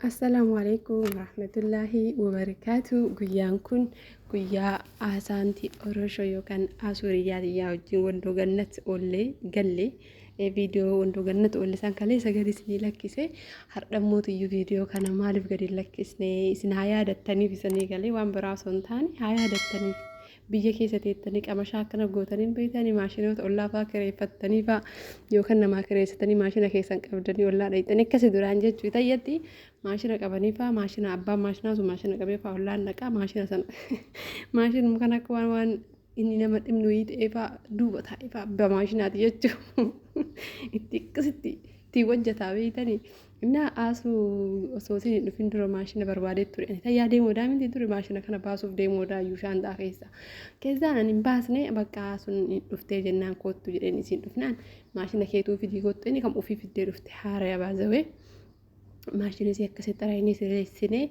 Assalaamu alaikum warahmatullaahi wabarakaatu. Guyyaan kun guyyaa Aasaanti Oroshoo yookaan Asuuriyyaa tiyyaa wajjin wandoo gannat oollee galle. Viidiyoo wandoo gannat oolle san kaleessa gadi isinii lakkise. Har'a mootiyyuu viidiyoo kana maaliif gadi hin lakkisne isin haa yaadattaniif isanii galee waan biraa osoo hin taane haa yaadattaniif. Biyya keessa teettanii qamashaa akkana gootanii hin beektanii maashinoota ollaa fa'aa kireeffattanii fa'aa yookaan namaa kireessitanii maashina keessan qabdanii ollaa dhayxanii akkasi duraan jechuu itayyatti maashina qabanii fa'aa maashina abbaan maashinaa sun maashina qabee fa'aa ollaan dhaqaa maashina sana maashinuma kan akka waan waan inni nama dhimnu wayii ta'ee fa'aa duuba taa'ee fa'aa abbaa maashinaati jechuu itti akkasitti ittiin hojjetaa beektanii. Innaa aasuu osoo isin hin dhufin dura maashina barbaadee ture. Ani tayyaa deemuu daa miti ture maashina kana baasuuf deemuu daa iyyuu shaanxaa keessa. Keessaan ani hin baasne bakka aasuun hin dhuftee jennaan koottu jedheen isin dhufnaan maashina keetuu fidii koottu inni kam ofii fiddee dhufte haaraya baazawee. Maashina isii akkasitti araynee sirreessinee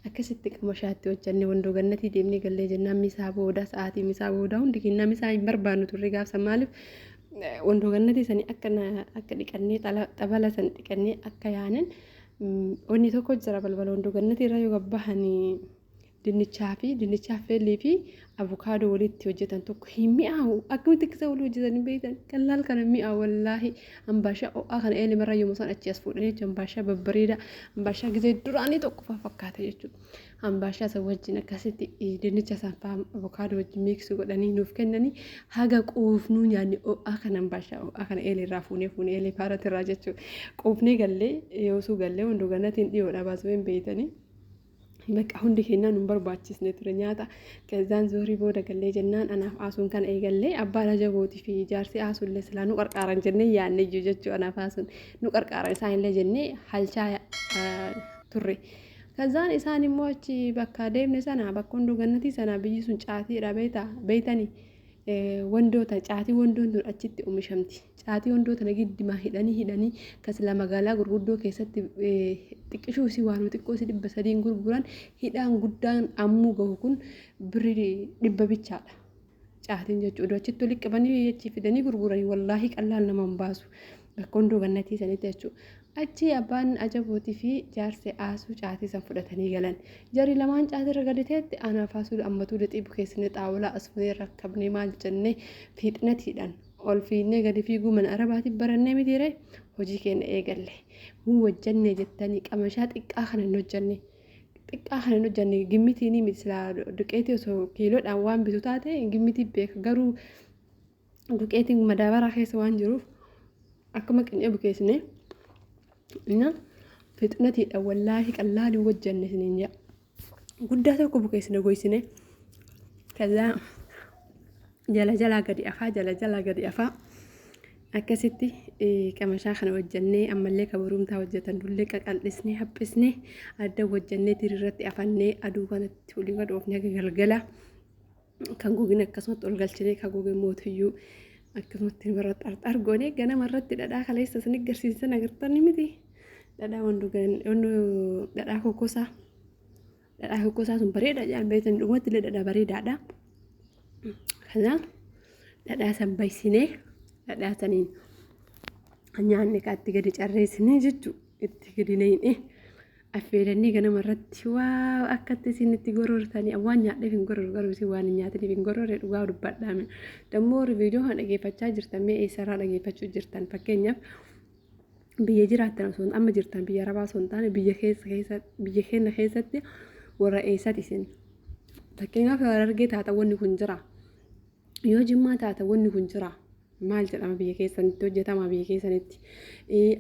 akkasitti qamashaatti hojjannee wandoo gannatii deemnee gallee jennaan misaa booda sa'aatii misaa booda hundi kennaa misaa hin barbaannu turre gaafsa maaliif wandoo gannatii sanii akka akka dhiqannee xabala san dhiqannee akka yaanen wanni tokko jira balbala wandoo gannatii irra yoo gabbahanii dinnichaa fi dinnichaa feellii fi avukaadoo walitti hojjetan tokko hin mi'aawu akkamitti akka isaan walii hojjetan hin beektan qallaal kana mi'aawu wallaahi ambaashaa ho'aa kana eelimarra yommuu isaan achii as fuudhanii jechuun ambaashaa babbareedaa ambaashaa gizee duraanii tokko faa fakkaata jechuudha. Ambaashaa san wajjin akkasitti dinnicha san faa avokaadoo wajjin miiksi godhanii nuuf kennanii haga quufnuu nyaanni ho'aa kana ambaashaa ho'aa kana eelee irraa fuunee fuunee eelee paarati irraa jechuudha. Quufnee gallee yoosuu gallee hunduu gannatiin dhiyoodha baasuu hin beeytanii. Bakka hundi keenyaa nun barbaachisne ture nyaata. Kezzaan zoorii booda gallee jennaan anaaf aasuun kana eegallee abbaan ajabootii fi jaarsi aasuullee silaa nu qarqaaran jennee yaadne iyyuu jechuu anaaf aasuun nu qarqaaran isaanillee jennee halchaa turre. Kazaan isaan immoo achi bakka deemne sana bakka hunduu gannatii sana biyyi sun caatiidha beektaa beektanii wandoota caatii wandoon tun achitti oomishamti. Caatii wandoo tana giddimaa hidhanii hidhanii kan silaa magaalaa gurguddoo keessatti xiqqishuu isii waanuma xiqqoo isii 300n gurguran hidhaan guddaan ammuu gahu kun birrii 100 bichaadha. Caatiin jechuudha. Achitti walitti qabanii achii fidanii gurguranii wallaahi qallaal nama hin baasu. Bakka hunduu gannatii sanitti jechuudha. Achi abbaan ajabootii fi jaarsi aasuu caatii san fudhatanii galan. Jarri lamaan caatii irra gadi teetti anaaf aasuu ammatuu lixii bukeessinee xaawulaa as fuunee rakkabnee maal jennee fiixnatiidhaan ol fiinnee gadi fiiguu mana arabaatiif barannee mitiiree hojii keenya eegalle. Huu hojjannee jettanii qamashaa xiqqaa kana hin hojjanne. Xiqqaa kana hin hojjanne gimmitiinii miti silaa duqeetii osoo kiiloodhaan waan bitu taate gimmitii beeka garuu duqeetiin madaabaraa keessa waan jiruuf akkuma qincee bukeessine na fixnatiidha wallaahi qallaalii hojjanne isiniin jedha. Guddaa tokko bukeessine goysine kazaa jala jalaa gadi afaa jala jalaa gadi afaa akkasitti qamashaa kana hojjannee ammallee ka borumtaa hojjetan dullee qaqal'isnee haphisnee adda hojjannee diriirratti afannee aduu kanatti olii gad oofnee haga galgala kan gogin akkasumatti ol galchinee kan goge mootiyyuu akkasumatti bara xarxar goonee ganama irratti dhadhaa kaleessa isin agarsiisan agartanii miti dhadhaa wandu dhadhaa kokosaa dhadhaa kokosaa sun bareeda jedhan beektan dhugumatti illee dhadhaa bareedaadha. Kanaaf dhadhaa san baysinee dhadhaa saniin nyaanni kaatti gadi carreessinee jechuudha itti gadi naqnee affeelannee ganama irratti waa akkatti isin itti gorortanii waan nyaadheef hin gororu garuu isin waan hin nyaatiniif hin gororre dhugaa dubbadhaa. Dammoo warri viidiyoo kana dhageeffachaa jirtan mee eessarraa dhageeffachuu jirtan fakkeenyaaf biyya jiraattan osoo amma jirtan biyya arabaa osoo hin taane biyya keessa keessa biyya keenya keessatti warra eessati isin fakkeenyaaf yoo harargee taatan wanni kun jira yoo jimmaa taatan wanni kun jira maal jedhama biyya keessanitti hojjetama biyya keessanitti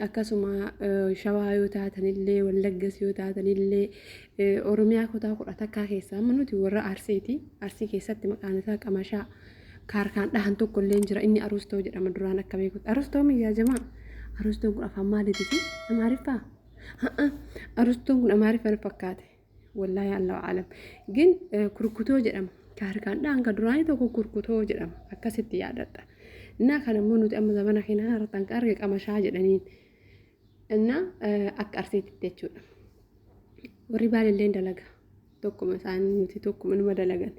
akkasuma shawaa yoo taatanillee wallaggas yoo taatanillee oromiyaa kutaa 11 keessa amma nuti warra arsiiti arsii keessatti maqaan isaa qamashaa kaarkaan dhahan tokko illee jira inni arustoo jedhama duraan akka beekutti arustoo miyyaa jamaa arustoon kun afaan maaliiti amaariffaa arustoon kun amaariffa na fakkaate wallaahi allahu alam gin kurkutoo jedhama kaarkaan dhahan ka duraanii tokko kurkutoo jedhama akkasitti yaadadha innaa kana immoo nuti amma zamana keenya irratti kan arge qamashaa jedhaniin innaa akka arsiititti jechuudha warri baalillee dalaga tokkuma isaan nuti tokkuma numa dalagan.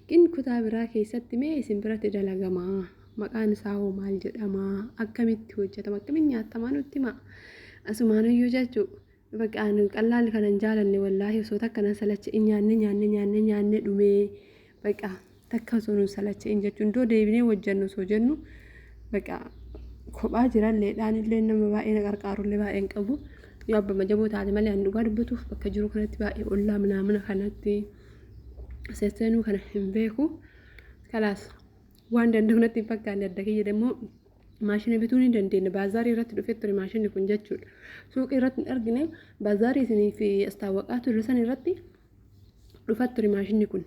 Gin kutaa biraa keessatti mee isin biratti dalagamaa? Maqaan isaa hoo maal jedhamaa? Akkamitti hojjetama? Akkamitti nyaatamaa nutti himaa? Asumaaniyyuu jechuu Bakka ani qallaali kana hin jaalanne wallaahi osoo takka nan salacha in nyaanne nyaanne nyaanne nyaanne dhumee bakka takka osoo nun salacha in jechuun iddoo deebinee hojjannu osoo jennu bakka kophaa jiralleedhaan illee nama baay'ee na qarqaarullee baay'ee hin qabu. Yoo abbama jaboo taate malee ani dhugaa dubbatuuf bakka jiru kanatti baay'ee ollaa minaamina kanatti sesseenuu kana hin beeku. Kalaas waan danda'u natti hin fakkaanne adda kiyya immoo maashina bituu ni dandeenya. Baazaarii irratti dhufee ture maashinni kun jechuudha. Suuqii irratti hin argine baazaarii isinii fi astaawwaqaa ture san irratti dhufaa ture maashinni kun.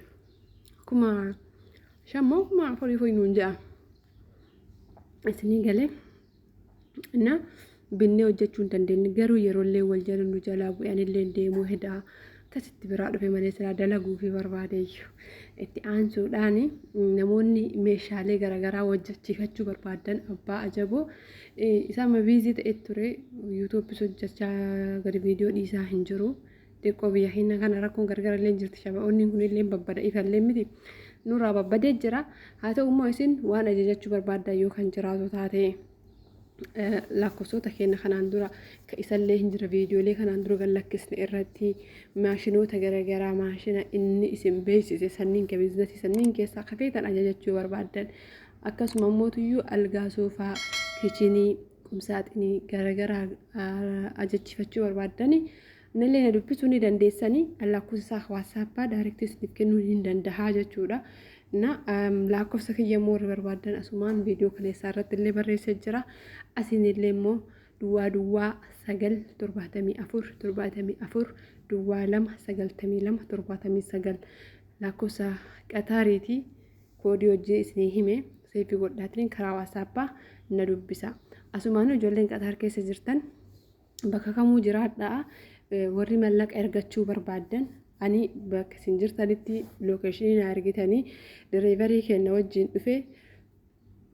5000 moo 4000 foyi nuun jedha. Isinii galee na binnee hojjechuu hin dandeenye garuu yeroollee wal jala nu jalaa bu'e anillee deemuu hedaa akkasitti biraa dhufe malee silaa dalaguu fi barbaadeeyyu. Itti aansuudhaan namoonni meeshaalee garaagaraa hojjechiifachuu barbaadan abbaa ajaboo isa amma biizii ta'e ture yuutuubbis hojjechaa gadi viidiyoo dhiisaa hin jiru. Xiqqoo biyya keenya kana rakkoon gargar illee jirti shaba'oonni kun illee babbada ifallee miti nurraa babbadee jira. Haa ta'u immoo isin waan ajajachuu barbaaddan yoo kan jiraatu taate lakkoofsota keenya kanaan dura ka isallee hin jira viidiyoolee kanaan dura gad lakkisne irratti maashinoota garaagaraa maashina inni isin beeksise sanniin ka biizinasii sanniin keessaa ka feetan ajajachuu barbaaddan akkasuma mootuyyuu algaa soofaa kichinii qumsaaxinii garaagaraa ajajchifachuu barbaaddani nallee na dubbisuu ni dandeessanii lakkoofsa isaa waatsaappaa daayirektii isiniif kennuu hin dandahaa jechuudha. Na lakkoofsa kiyya immoo warri barbaadan asumaan viidiyoo kaleessaa irratti illee barreessee jira. Asiin illee immoo duwwaa duwwaa 9 74 74 duwwaa 2 92 79 lakkoofsa Qataariiti. Koodii hojii isinii hime seefii godhaatiin karaa waasaappaa na dubbisa. Asumaan ijoolleen Qataar keessa jirtan bakka kamuu jiraadhaa warri mallaqa ergachuu barbaaddan ani bakka isin jirtanitti lookeeshinii na argitanii direevarii keenya wajjin dhufe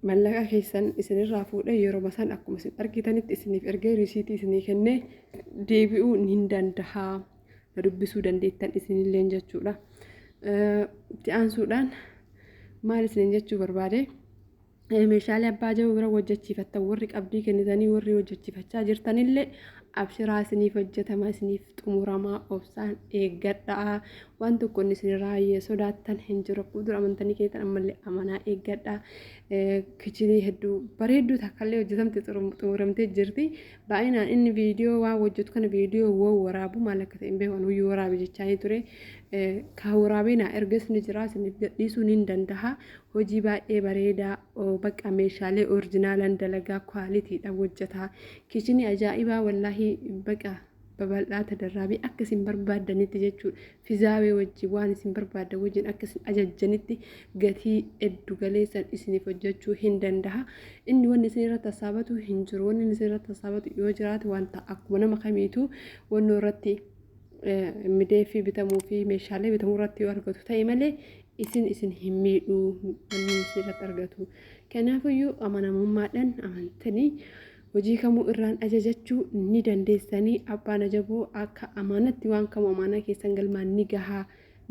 mallaqa keessan isinirraa fuudhee yeroo san akkuma isin argitanitti isiniif ergee risiitii isinii kennee deebi'uu ni danda'a. Na dubbisuu dandeettan isinilleen jechuudha. Itti aansuudhaan maal isiniin jechuu barbaade? Meeshaalee abbaa jaboo bira hojjechiifattan warri qabdii kennitanii warri hojjechiifachaa jirtanillee abshiraa isiniif hojjetama isiniif xumuramaa obsaan eeggadhaa waan tokko inni isinirraa sodaattan hin jiru akkuma dura amantanii keessan ammallee amanaa eeggadhaa kichinii hedduu bareedduu takkallee hojjetamte xumuramtee jirti baay'inaan inni viidiyoo waan hojjetu kana viidiyoo woo waraabu maal akka ta'e hin beeku nuyyuu waraabe jechaa ture ka waraabee naa ergas ni jira isiniif gadhiisuu ni danda'a hojii baay'ee bareedaa bakka meeshaalee orijinaalaan dalagaa kwaalitiidhaan hojjetaa kichinii ajaa'ibaa wallaahi baqa babal'aa tadarraabii akka isin barbaaddanitti jechuudha fizaawee wajjin waan isin barbaaddan wajjin akka isin ajajjanitti gatii eddu galeessan isiniif hojjechuu hin danda'a inni wanni isin irratti tassaabatu hin jiru wanni isin irratti tassaabatu yoo jiraate wanta akkuma nama kamiituu wannoo irratti mideeffii bitamuu fi meeshaalee bitamuu irratti yoo argatu ta'e malee isin isin hin miidhuu wanni isin irratti argatu. Kanaafiyyuu amanamummaadhaan amantanii hojii kamuu irraan ajajachuu ni dandeessanii abbaan ajaboo akka amaanatti waan kamuu amaanaa keessan galmaan ni gahaa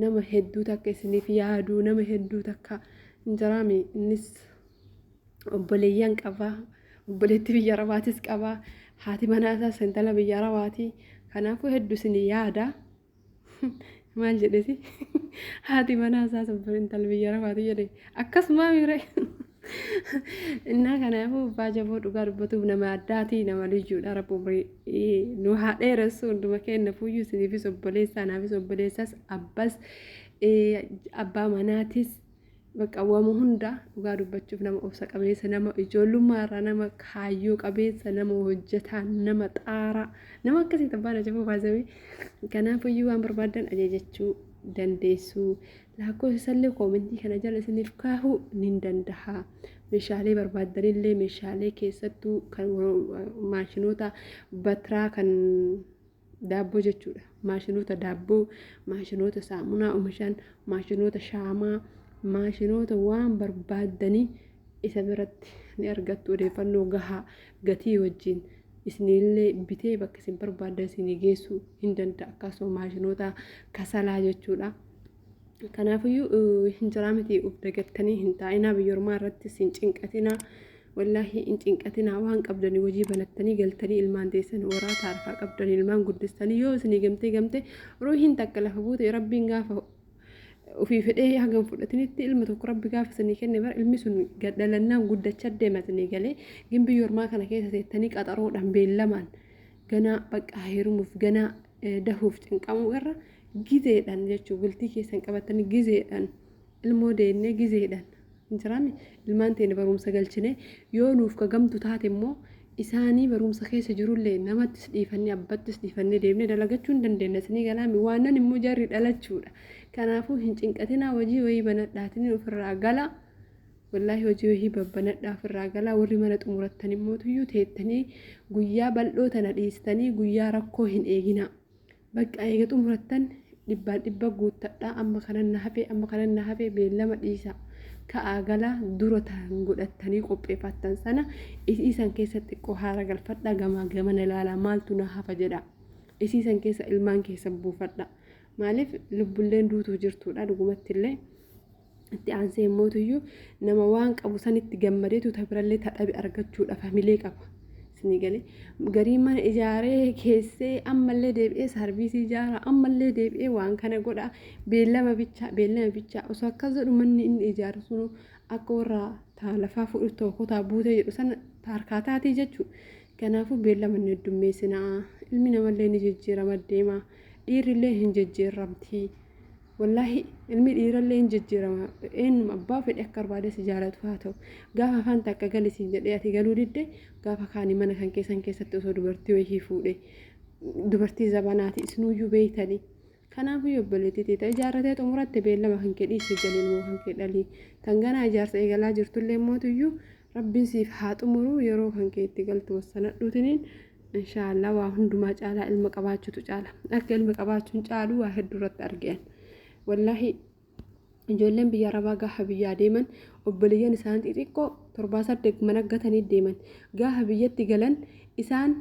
nama hedduu takka isiniif yaaduu nama hedduu takka hin jiraami innis obboleeyyan qabaa obboleetti biyya arabaatis qabaa haati manaa isaas intala biyya arabaati kanaafuu hedduu isin yaada maal jedhesi haati manaa isaas intala biyya arabaati jedhe akkasumaa miire innaa kanaafuu abbaa jaboo dhugaa dubbatuuf nama addaati nama liyyuudha rabbi umrii nu haa dheeressu hunduma keenya fuuyyuu isiniifis obboleessaa naafis obboleessas abbas abbaa manaatis bakka wamu hunda dhugaa dubbachuuf nama obsa qabeessa nama ijoollummaa irraa nama kaayyoo qabeessa nama hojjetaa nama xaaraa nama akkasii abbaan ajaboo baasame kanaafuyyuu waan barbaadan ajajachuu dandeessu lakkoofsa isallee koomentii kana jala isiniif kaahuu ni danda'a meeshaalee barbaaddanillee meeshaalee keessattuu kan maashinoota batiraa kan daabboo jechuudha. Maashinoota daabboo, maashinoota saamunaa oomishan, maashinoota shaamaa, maashinoota waan barbaaddanii isa biratti ni argattu odeeffannoo gahaa gatii wajjin isinillee bitee bakka isin barbaaddan isinii geessuu hin danda'a. Akkasuma maashinoota kasalaa jechuudha. Kanaafiyyuu hin jiraa miti of dagattanii hin taa'inaa biyya ormaa irrattis hin cinqatinaa. Wallaahi hin cinqatinaa, waan qabdanii hojii banattanii galtanii ilmaan teessan warraa taarfaa qabdanii ilmaan guddistanii yoo isinii gamtee gamtee ruuhiin takka lafa buute Rabbiin gaafa ofii fedhee hagam fudhatinitti ilma tokko Rabbi gaafa isinii kenne bara ilmi sun dhalannaan guddachaa deema isinii galee. Gimbii yormaa kana keessa teettanii qaxaroodhaan beellamaan ganaa bakka heerumuuf ganaa dahuuf cinqamuu irra gizeedhaan jechuun bultii keessan qabatanii gizeedhaan ilmoo deennee gizeedhaan hin jiraami ilmaan teenya barumsa galchine yoo nuuf kagamtu taate immoo isaanii barumsa keessa jirullee namattis dhiifannee abbattis dhiifannee deemnee dalagachuu hin dandeenya isinii galaami waanan immoo jarri dhalachuudha. Kanaafuu hin cinqatinaa, hojii wayii banadhaatiin ofirraa gala. Wallaahi hojii wayii babbanadhaa ofirraa galaa. Warri mana xumurattan immoo tuyyuu teettanii guyyaa bal'oo tana dhiistanii guyyaa rakkoo hin eeginaa. Bakka eega xumurattan dhibbaan dhibba guuttadhaa, amma kanan na hafee, amma kanan na hafee beellama dhiisaa. Ka'aa galaa, dura tan godhattanii qopheeffattan sana isiisan keessatti xiqqoo haara galfadhaa, gamaa gamana ilaalaa, maaltu na hafa jedha. Isiisan keessa ilmaan keessan buufadha. Maaliif lubbulleen duutuu jirtuudha dhugumatti illee. Itti aansee immoo tuyyuu nama waan qabu sanitti gammadeetu tabirallee tadhabe argachuudhaaf hamilee qaba. Isinii galee garii mana ijaaree keessee ammallee deebi'ee saarviisii ijaara, ammallee deebi'ee waan kana godha, beellama bichaa beellama bichaa osoo akkas jedhu manni inni ijaaru sun akka warra lafaa fudhu tokko taa buutee jedhu sana harkaa taatii jechuudha. Kanaafuu beellama inni heddummeessinaa, ilmi namallee ni jijjiirama deema, dhiirrillee hin jijjiiramti. Wallaahi ilmi dhiirallee hin jijjiirama, eenyuma abbaa fedhe akka barbaade si jaalatu haa ta'u, gaafa afaan takka gali siin jedhee ati galuu didde, gaafa kaanii mana kan keessan keessatti osoo dubartii wayii fuudhe, dubartii zabanaati isinuyyuu beeytanii. Kanaafuu obboleettii ta'e ijaarratee xumuratte beellama kan kee dhiisii galii ilmoo kan kee dhalii. Tan ganaa ijaarsa eegalaa jirtullee mootuyyuu Rabbiin siif haa xumuru, yeroo kan kee itti galtu wassanadhuutiniin inshaallah. Waa hundumaa caalaa ilma qabaachuutu caala. Akka ilma qabaachuun caalu waa hedduu irratti argeen. Wallaahi ijoolleen biyya arabaa gaafa biyyaa deeman obboleeyyan isaanii xixiqqoo 7 8 mana gatanii deeman, gaafa biyyatti galan isaan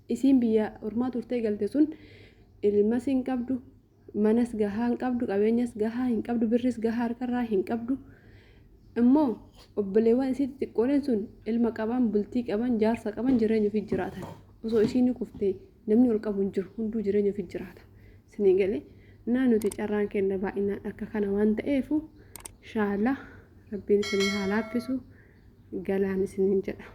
isiin biyya ormaa turtee galte sun ilmas hin qabdu, manas gahaa hin qabdu, qabeenyas gahaa hin qabdu, birris gahaa harkarraa hin qabdu. Immoo obboleewwan isii xixiqqooleen sun ilma qaban, bultii qaban, jaarsa qaban, jireenya ofii jiraatan. Osoo isiin kuftee namni ol qabu hin jiru, hunduu jireenya ofii jiraata. Isinii galee naa nuti carraan kenna baay'inaan akka kana waan ta'eefu shaala Rabbiin isinii haa laaffisu, galaan isiniin jedha.